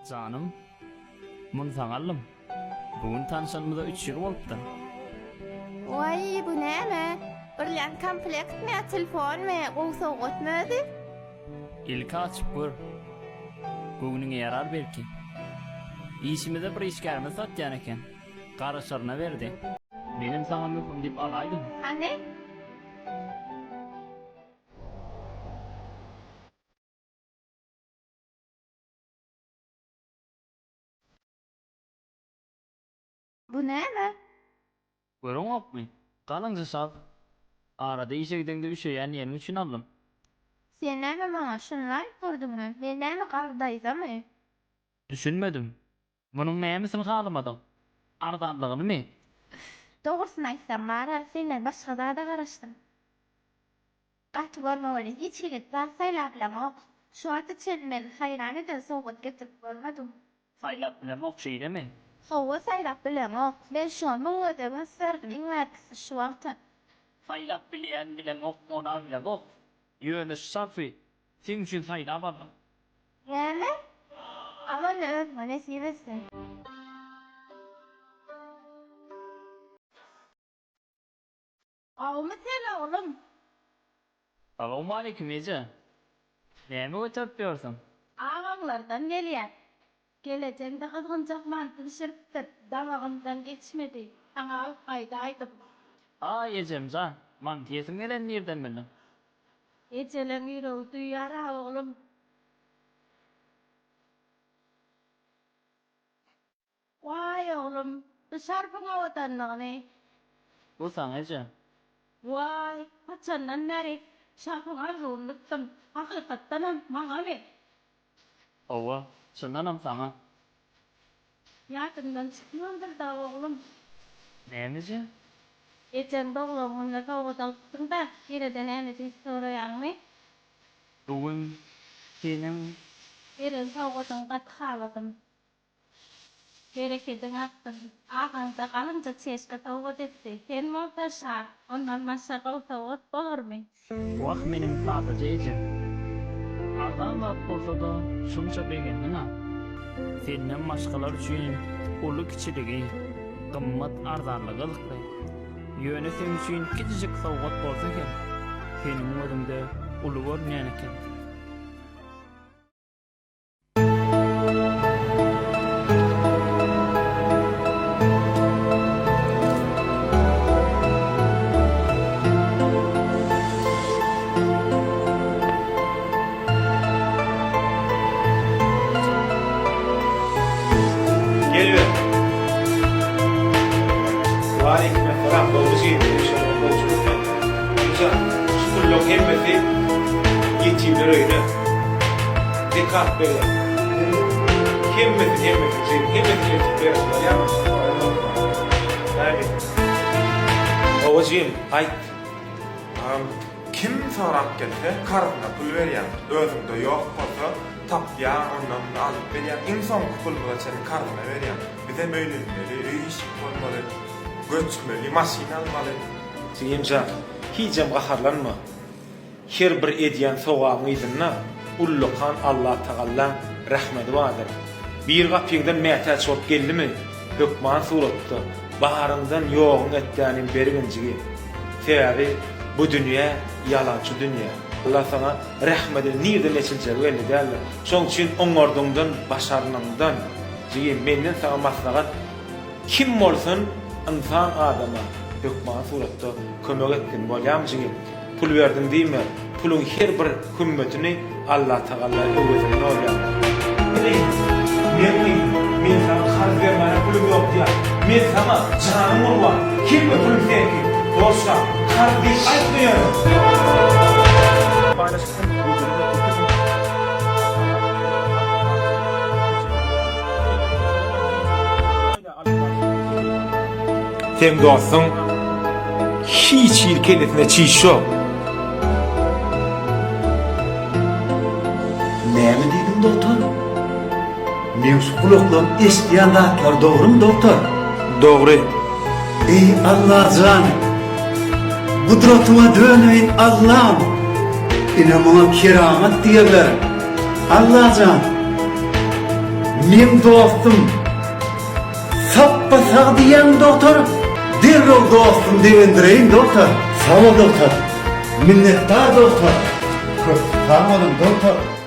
Janym, muny saňa aldym. Bu gün tanşanymyza üç ýyl bolupdyr. Waý, bu näme? Birlän komplektmi ýa telefonmy? Gowy sowgatmy özi? Ilki açyp gör. Göwnüňe ýarar belki. Işimize bir işgärimiz satýan eken. Garaşaryna berdi. Menem saňa möhüm diýip alaýdym. Hany? Bu näme? Göreňokmy? Galyňja şal. Arada işe gideňde üşeýän diýeniň üçin aldym. Sen näme maňa şuny laýyk gördüňmi? Men näme garry daýzamy? Düşünmedim. Munuň nämesini halamadyň? Arzanlygynymy? Üf, dogrusyny aýtsam bar-a, senden başga zada garaşdym. Gaty görme welin hiç hili zat saýlap bilemok. Şu wagta çenli meni haýran eden sowgat getirip görmediň. Saýlap bilemok şeýlemi? Hawa saýlap bilemok. Men şuňa müň gezek üns berdim iň bärkisi şu wagta. Saýlap bilýän bilemok ona bilemok. Ýöne şu şarfy seň üçin saýlap aldym. Näme? Al ony özüňe nesip etsin. Gowumy sen oglum? Salowmaleýkim eje. Näme göterip ýörsüň? Agaňlardan gelýän. Gelejeňde gyzgynjak manty bişiripdir. Damagymdan geçmedi. Saňa alyp gaýdaýdym. Aý ejemjan, manty iýesim gelenini nirden bildiň? Ejeleň ýüregi duýýar-a oglum. Waý oglum, bu şarpyň owadanlygyny. Bu saňa eje. Waý, haçandan bäri şarpyň arzuwyny tutdum. Hakykatdanam maňamy? Hawa, çyndanam saňa. Ýadyňdan çykmandyr-da oglum. Näme eje? Ejeň doglan gününe sowgat alypsyň-da, ýene-de näme diýip soraýaňmy? Bu gün seniň. Beren sowgadyňy gaty haladym. Berekediň artsyn. Agaňda galynja çeşme sowgat etdi. Sen bolsa şa. Ondan başga gowy sowgat bolarmy? Wah meniň sadaja ejem. Arzan zat bolsada şunça begendiň-a. Senden başgalar üçin uly-kiçiligi, gymmat-arzanlygy gyzykly. Ýöne seň üçin kiçijik sowgat bolsa hem, seniň gözüňde uly görünýän eken. Gel ber. Waleýkim-essalam, dogry jigim, inşallah gowuçylyk sen. Güljan, şu pullaň hemmesi ýetimler öýüne. Zekat berýän. Hemmesini, hemmesini jigim, hemmesini eltip ber, bolýamy? Amin. Hawa jigim, aýt. Agam, kim sorap gelse karzyna pul berýäň, özüňde ýok bolsa tapýaň ondan alyp berýäň, iň soňky pulumyza çenli karzyna berýäň. Bizem öýlenmeli, öý-işik bolmaly, göçmeli, maşyn almaly. Jigimjan, hijem gaharlanma. Her bir edýän sogabyň yzynda ullakan Allatagallaň rahmedi bardyr. Bir gapyňdan mätäç bolup geldimi, hökman suratda baryňdan ýoguň etdänim bergin jigim. Sebäbi bu dünýä ýalançy dünýä. Allah saňa rahmedini nirden eçiljegi belli däldir. Şoň üçin oňardyňdan başarnyňdan jigim menden saňa maslahat Kim bolsun ynsan adama hökmany suratda kömek etgin bolýamy jigim pul berdiň diýme puluň her bir hümmetini Allatagalla öwezini dolýar. Gyz, men gyzym, men saňa karz bermäne pulum ýok diýýän. Men saňa janym gurban, hemme pulum seňki. Dostjan, karz diýip aýtma ýöne. Seň dostuň hiç hili kellesinde çiş ýok. Näme diýdiň dogtor? Meň şu gulaklarym eşidýän zatlar dogrymy dogtor? Dogry. Eý Allajan! Gudratyňa döneýin Allam! Ine muňa keramat diýerler. Allajan! Meň dostum sapba-sag diýýäňmi dogtor? Derrew dostum begendireýin dogtor. Sag bol dogtor. Minnetdar dogtor. Köp sag boluň dogtor.